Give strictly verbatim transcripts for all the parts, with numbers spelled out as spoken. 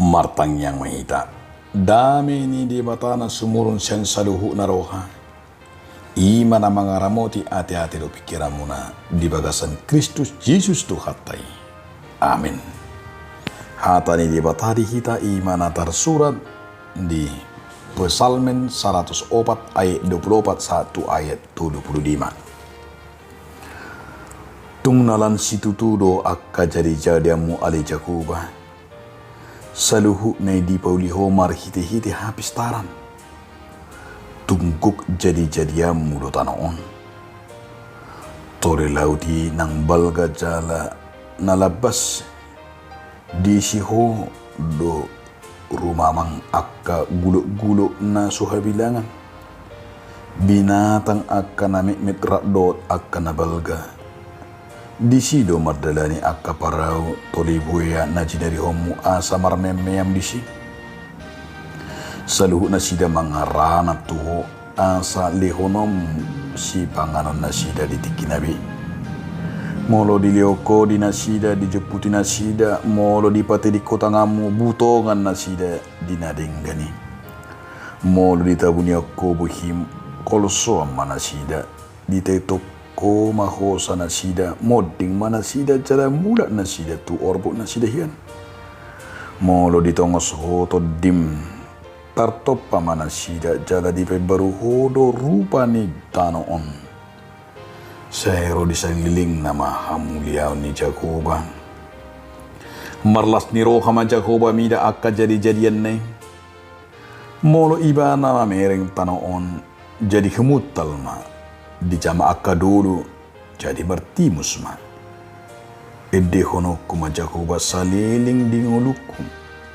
Martangiang ma hita. Dame ni Debata na sumurung sian saluhutna roha, i ma na mangaramoti ateate dohot pingkiranmuna di bagasan Kristus Jesus Tuhanta i. Amen. Hata ni Debata di hita i ma na tarsurat di Psalmen saratus opat ayat dua pulu opat sahat tu ayat tolu pulu lima. Tung na lan situtu do angka jadijadianmu ale Jahowa. Saluhutna i dipauli Ho marhitehite hapistaran. Tung gok jadijadianmu do tano on. Tore laut i nang balga jala na lambas. Disi Ho do rumamang angka gulokgulok na so habilangan. Binatang angka na metmet rap dohot angka na balga. Disi do mardalani angka parau toli boea na jinarihonmu asa marmeammeam disi. Saluhut nasida mangaranap tu Ho asa lehononmu sipanganon nasida di tingkina be. Molo dilehon Ho di nasida, dijomputi nasida, molo dipateding Ho tanganmu, butongan nasida di na denggan i. Molo ditabunion Ho bohim, holsoan ma nasida, ditaitop Ho ma hosa nasida, monding ma nasida jala mulak nasida tu orbuk nasida hian. Molo ditongos Ho tondim, tartompa ma nasida jala dipaimbaru Ho do rupa ni tano on. Sai ro di salelengna ma hamuliaon ni Jahowa. Marlas ni roha ma Jahowa mida angka jadijadianna i. Molo Ibana mamereng tano on, jadi humuntal ma, dijama angka dolok, jadi martimus ma. Endehononku ma Jahowa saleleng di ngolungku,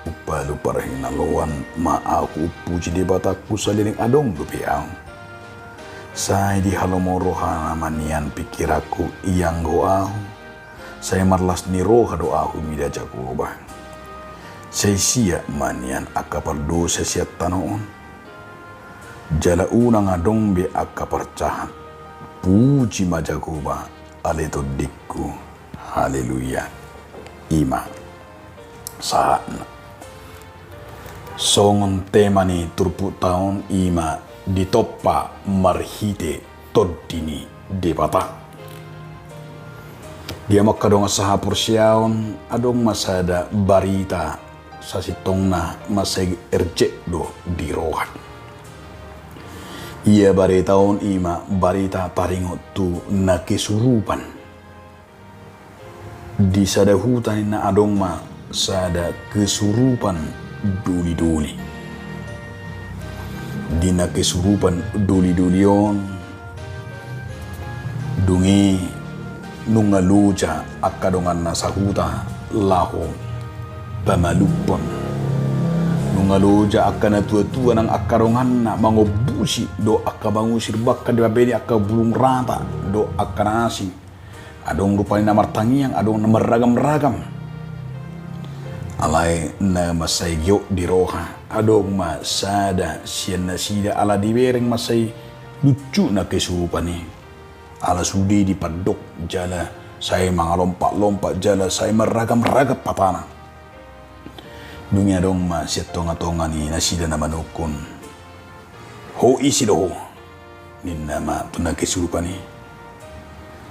umpalu parhinaloan ma ahu umpuji Debatangku saleleng adong dope ahu. Sai dihalomohon rohana ma nian pingkiranku ianggo ahu. Sai marlas ni roha do ahu mida Jahowa. Sai siap ma nian angka pardosa sian tano on. Jala unang adong be angka parjahat. Puji ma Jahowa, ale tondingku. Haleluya. I ma sahatna. Songon tema ni turpukta on i ma ditompa marhite Tondi ni Debata. Di hamu angka dongan sahaporseaon, adong ma sada barita sasintongna mansai erjek do di roha. Ia barita on i ma barita taringot tu na kesurupan. Di sada huta ninna adong ma sada kesurupan dolidoli. Di na kesurupan dolidoli on, dung i nunga loja angka donganna sahuta laho pamalumhon. Nunga loja angka natuatua nang angka donganna mangombusi dohot angka mangusir, bahkan dibahen angka bulung rata dohot angka na asing. Adong rupani na martangiang, adong na marragamragam. Alai na mansai giot di roha, adong ma sada sian nasida ala dibereng mansai lucu na kesurupan i. Ala sude dipandok jala sai mangalompatlompat jala sai marragamragam hatana. Dung i adong ma sian tongatonga ni nasida na manungkun. Ho ise do ho? Ninna ma tu na kesurupan i.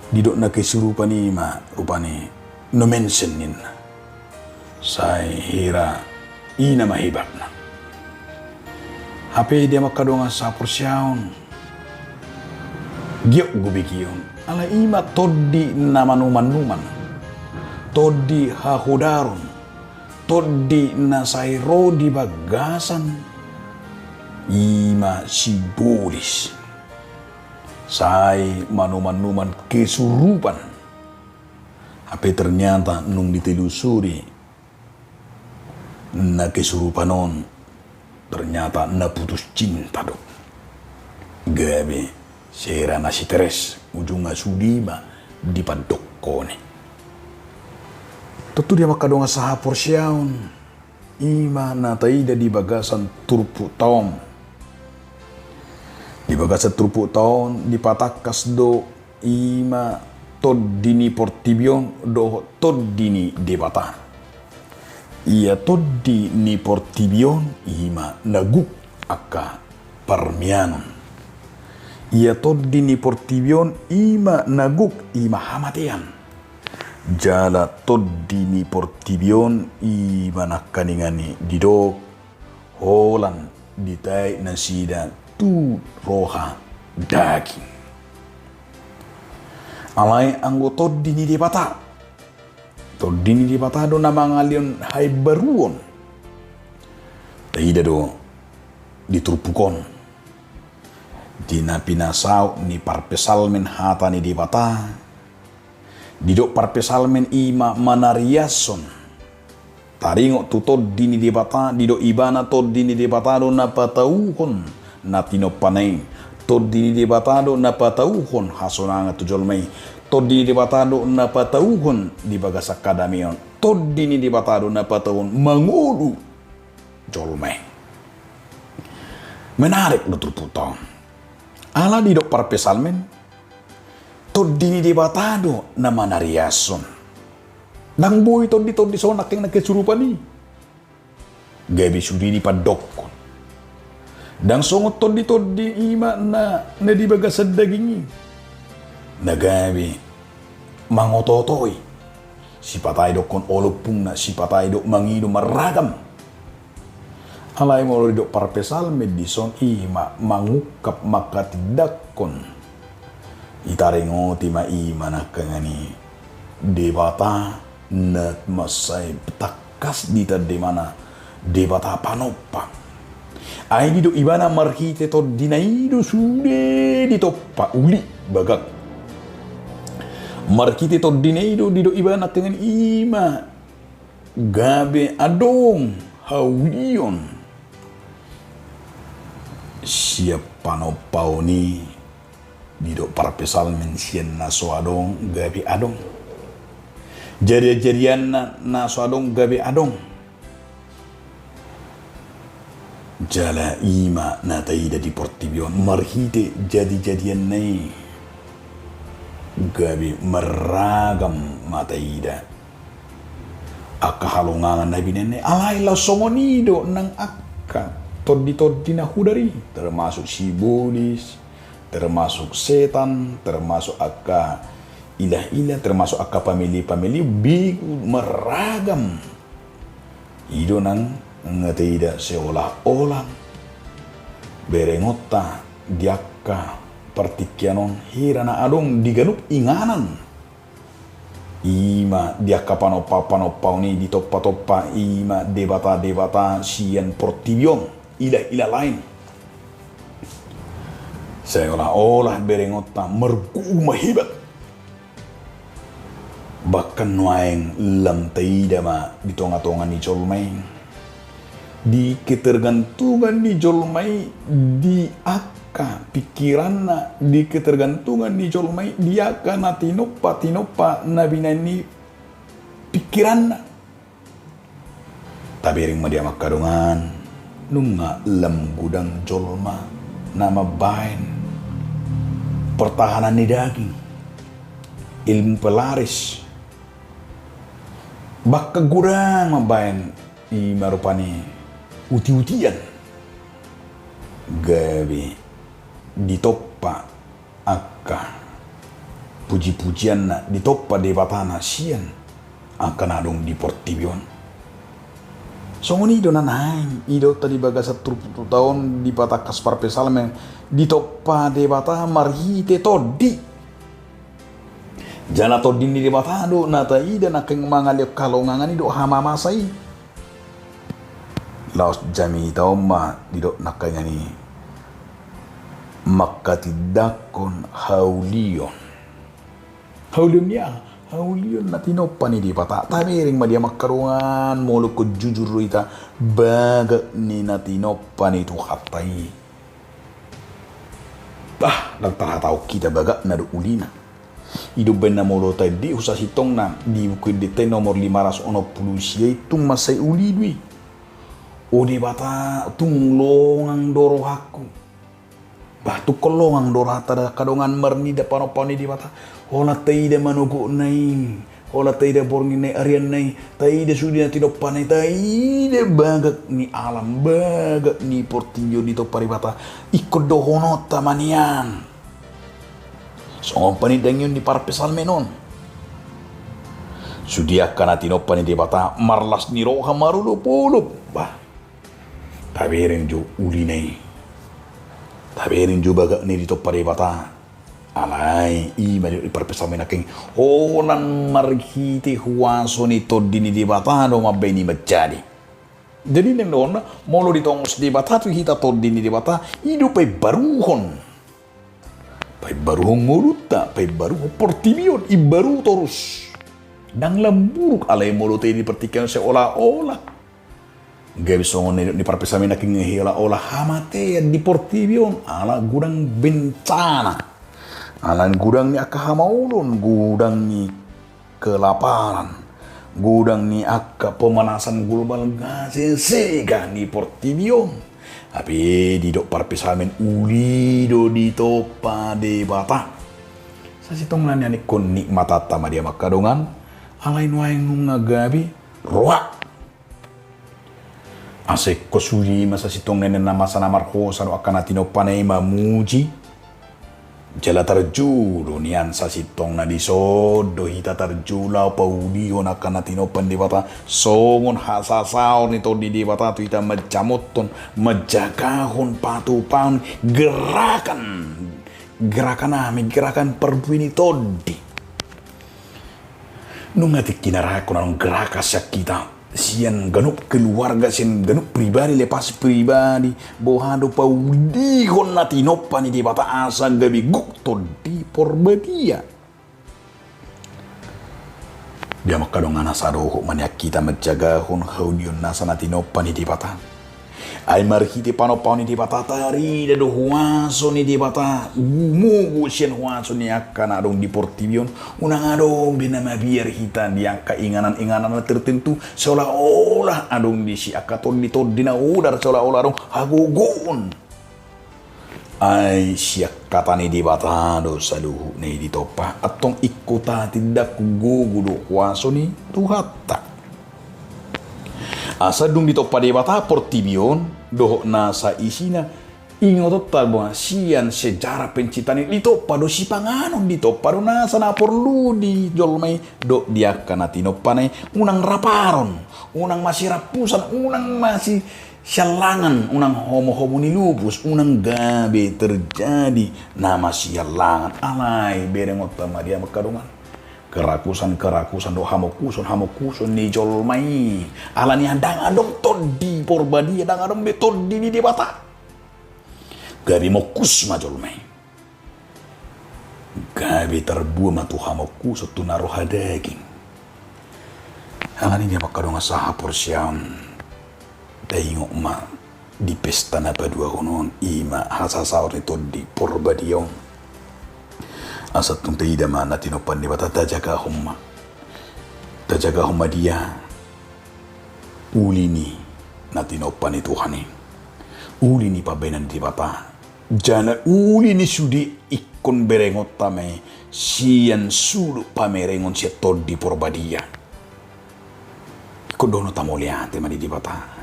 Didok na kesurupan i ma rupani no mention ninna. Sai hira i nama hebatna. Hape di hamu angka dongan sahaporseaon, giot do begeon. Ala i ma tondi na manumannuman. Tondi hahodaron. Tondi na sai ro di bagasan i ma simbolis. Sai manumannuman kesurupan. Hape ternyata nung ditelusuri na kesurupan on, ternyata na putus cinta do. Gabe sera na siteres, ujungna sude ma dipandokkon i. Tontu di hamu angka dongan sahaporseaon, i ma na taida di bagasan turpukta on. Di bagasan turpukta on dipatangkas do i ma tondi ni portibi on dohot tondi ni Debata. Ia tondi ni portibi on i ma na guk angka parmianon. Ia tondi ni portibi on i ma na guk i ma hamatean. Jala tondi ni portibi on i ma nangkaningan i didok holan ditait nasida tu roha daging. Alai anggo tondi ni Debata, tondi ni Debata do na mangalehon haimbaruon. Taida do di turpuk on, di na pinasaut ni parpsalmen hata ni Debata, didok parpsalmen i ma manariashon. Taringot tu tondi ni Debata, didok ibana tondi ni Debata do na patauhon na tinompana i. Tondi ni Debata do na patauhon hasonangan tu jolma i. Tondi ni Debata do na patauhon di bagasan hadameon. Tondi ni Debata do na patauhon mangolu jolma i. Menarik do turpukta on. Ala didok parpsalmen, tondi ni Debata do na manariashon. Ndang boi tondi-tondi songon nangkin na kesurupan i. Gabe sude dipandokkon. Ndang songon tondi-tondi i ma na, na di bagasan daging i. Na gabe mangoto-otoi. Sipata i dokkon olompungna, sipata i dok mangido marragam. Alai molo didok parpsalmen dison i ma mangungkap manghatindanghon. Ditaringoti ma i ma nangkaningan i Debata na mansai tangkas ditanda ibana Debata panompa. Ai didok ibana marhite tondina i do sude ditompa uli bagak. Marhite tondina i do didok ibana nangkaningan i ma gabe adong haulion. Sian panompaon i didok parpsalmen sian na so adong gabe adong. Jadian-jadianna na so adong gabe adong. Jala i ma na taida di portibi on marhite jadi-jadianna i gabe marragam ma taida. Angka halongangan na binaen i alai laos songon i do nang angka tondi-tondi na hudar i, termasuk sibolis, termasuk setan, termasuk angka ilah-ilah, termasuk angka pamili-pamili, begu marragam. I do nang na taida seolah-olah berengonta di angka partingkian on hira na adong di ganup inganan. I ma di angka panompa-, panompaon i ditompa-tompa i ma debata-debata sian portibi on, ilah-ilah lain. Seolah-olah berengonta margogo ma hebat. Bahkan nuaeng lam taida ma di tonga-tonga ni jolma i. Di ketergantungan ni jolma i di angka pikiranna, di ketergantungan ni jolma i di angka na tinompa-tinompa na binaen ni pikiranna. Tabereng ma di amangka dongan, nunga lam godang jolma na mambaen pertahanan ni daging, ilmu pelaris. Bahkan godang mambaen i ma rupani uti-utian. Gabe ditompa angka puji-pujianna, ditompa debatana sian angka na adong di portibi on. Songon i do na naeng idaonta di bagasan turpukta on dipatangkas parpsalmen, ditompa debata marhite tondi. Jala tondi ni debata do na taida nangkin mangalehon halongangan i dohot hamamasa i. Laos jamita on ma didok nangkaningan i manghatindanghon haulion. Haulion ni aha? Haulion na tinompa ni debata. Tabereng ma di amangka dongan molo ingkon jujur do hita bagak ni na tinompa ni Tuhanta i. Bah, ndang tarhatahon hita bagakna do ulina. I do umbaen na molo taendehon sasintongna di Buku Endenta i nomor lima ratus onom pulu sia i tung mansai uli do i. O Debata, tung longang do rohangku. Bah, tung longang do rohanta da angka dongan marnida panompaon ni Debata. Holan taida manogotna i. Holan taida borngin na i, arian na i, taida sude na tinompana i, taida bagak ni alam, bagak ni portibi on ditompa Debata. Ingkon dohononta ma nian. Songon panindangion ni parpsalmen on. Sude angka na tinompa ni Debata marlas ni roha, marolopolop. Bah. Tabereng jo ulina i. Tabereng jo bagak na i ditompa Debata. Alai i ma didok di parpsalmen nangkin, holan marhite huaso ni Tondi ni Debata do mambahen i manjadi. Jadi naeng dohonna, molo ditongos Debata tu hita Tondi ni Debata, i do paimbaruhon. Paimbaruhon ngolunta, paimbaruhon portibi on, imbaru torus. Ndang lam buruk, alai molo taida di partingkian on seolah-olah. Gabe songon na nidok ni parpsalmen nangkin, seolah-olah hamatean di portibi on, ala godang bencana. Ala godang ni angka hamaolon, godang ni kelaparan, godang ni angka pemanasan global, nga sesega ni portibi on. Hape didok parpsalmen, uli do ditompa Debata. Sasintongna nian ingkon nikmatanta ma dia angka dongan, alai nuaeng nunga gabe roa. Asa ingkon sude ma sasintongna nian na masa na marhosa dohot angka na tinompana i mamuji. Jala tarjou do nian sasintongna, dison do hita tarjou laho paulihon angka na tinompa ni Debata, songon hasasaor ni Tondi ni Debata tu hita manjamothon, manjagahon, patupaon gerakan, gerakan aha ma i, gerakan parbue ni tondi. Nunga tingki na rangkon adong gerakan sian hita, sian ganup keluarga, sian ganup pribadi lepas pribadi, boha do paulihon na tinompa ni Debata asa gabe gok Tondi Porbadia. Dia angka dongan, asa dohot ma nian hita manjagahon haulion nasa na tinompa ni Debata. Ai marhite panompaon ni Debata tarida do huaso ni Debata, gumogo sian huaso ni angka na adong di portibi on, unang adong be na mabiar hita di angka inganan-inganan na tertentu, seolah-olah adong disi angka tondi-tondi na odar, seolah-olah adong hagogoon. Ai sian hata ni Debata do saluhutna i ditompa, antong ingkon tatindangkon gogo do huaso ni Tuhanta. Asa dung ditompa Debata portibi on dohot nasa isina, ingotonta boha sian sejarah penciptaan i, ditompa do sipanganon, ditompa do nasa na porlu di jolma i dohot di angka na tinompana i, unang raparon, unang masirampusan, unang masi siallangan, unang homo-homo ni lupus, unang gabe terjadi na masiallangan. Alai berengonta ma dia angka dongan, kerakusan-kerakusan dohot hamongkuson-hamongkuson ni jolma i. Alani ndang adong Tondi Porbadia, ndang adong be Tondi ni Debata. Gabe mongkus ma jolma i. Gabe tarbuat ma tu hamongkuson, tu na roha daging. Alani dia angka dongan sahaporseaon, taingot ma di pesta na paduahon on, i ma hasasaor ni Tondi Porbadia on. Asa tung taida ma na tinompa ni Debata, tajagahon ma. Tajagahon ma dia uli ni na tinompa ni Tuhan i. Uli ni pambahenan ni Debata. Jala uli ni sude ingkon berengonta ma i sian suluk pamerengon sian Tondi Porbadia. Ingkon dohononta mauliate ma di Debata.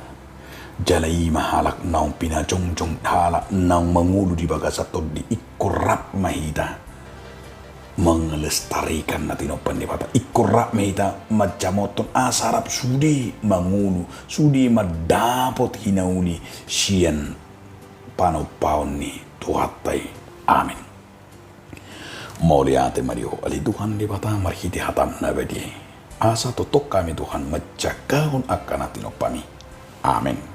Jala i ma halak naung pinajongjong, halak naung mangolu di bagasan tondi, ingkon rap ma hita mangelestarikan na tinompa ni Debata. Ingkon rap ma hita manjamothon asa rap sude mangolu, sude mandapot hinauli sian panompaon ni Tuhanta i. Amin. Mauliate ma di Ho ale Tuhan Debata marhite hataM na badia i. Asa tongtong hami Tuhan manjagahon angka na tinompaMi. Amin.